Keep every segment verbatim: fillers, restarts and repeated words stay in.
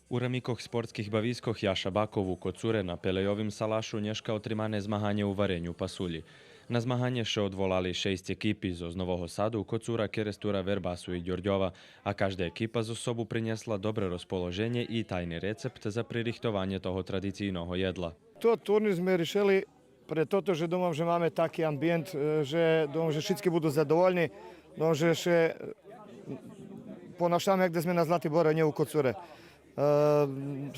У рамикох спортских бавискох Яша Баков у Коцуре на пелейовим салашу нєшка отримане змаганє у вареню пасулї. На змаганє ше одволали шейсц екипи зоз Нового Саду, Коцура, Керестура, Вербасу и Дьордьова, а кажда екипа зоз собу принєсла добре розположенє и тайни рецепт за пририхтованє того традицийного єдла. Тот турнир зме ришели пре тото же думам же маме таки амбиєнт, е, же думам же шицки буду задовольни, думам же ше, е, понашаме як да зме на Златиборе, а нє у Коцуре. Е,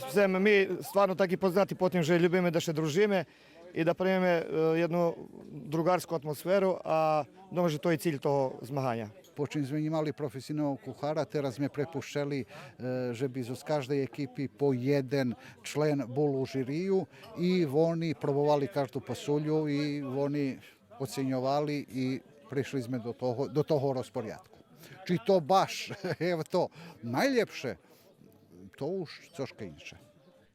сцеме ми стварно таки познати по тим же любиме да ше дружиме и да правиме, е, єдну друґарску атмосферу, а думам же то и циль того змаганя. Почим зме нємали професионалного кухара, тераз зме препущели, е, же би зоз каждей екипи по єден член бул у жирию и вони пробовали кажду пасулю и вони оценьовали и пришли зме до того, до того розпорядку. Чи то баш, ето, найлєпше, то уж цошка инше.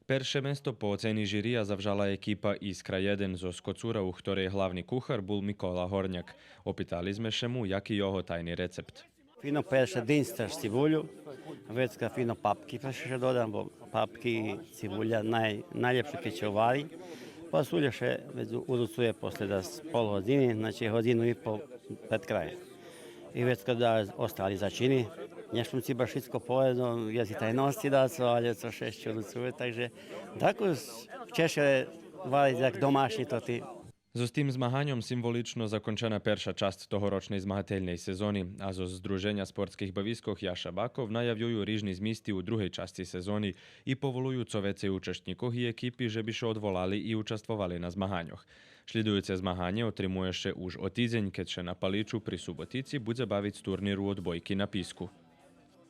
Перше место по оцени жирия завжала екипа Искра єден зоз Коцура, у хторей главни кухар бул Микола Горняк. Опитали зме ше му яки його тайни рецепт. Фино перше динсташ цибулю, вецка фино папки па ше дода, бо папки и цибуля най-, найлєпше кед ше вари. Пасуля ше вец уруцує после дас пол годзини, значи годзину и пол пред край. И вецка да остали зачини. Нє шму ци баш шицко повесц, єст и тайносци дацо, алє цо ше ище уруцує, так же дакус чежше вариц як домашнї тоти. Зоз тим змаганьом символично закончена перша часц тогорочней змагательней сезони, а зоз Здруженя спортских бавискох Яша Баков наявюю рижни змисти у другей часци сезони и поволую цо вецей учащнїкох и екипи же би ше одволали и участвовали на змаганьох. Шлїдуюце змаганє отримує ше уж о тидзень, кед ше на Паличу при Суботици будзе бавиц турнир у одбойки на писку.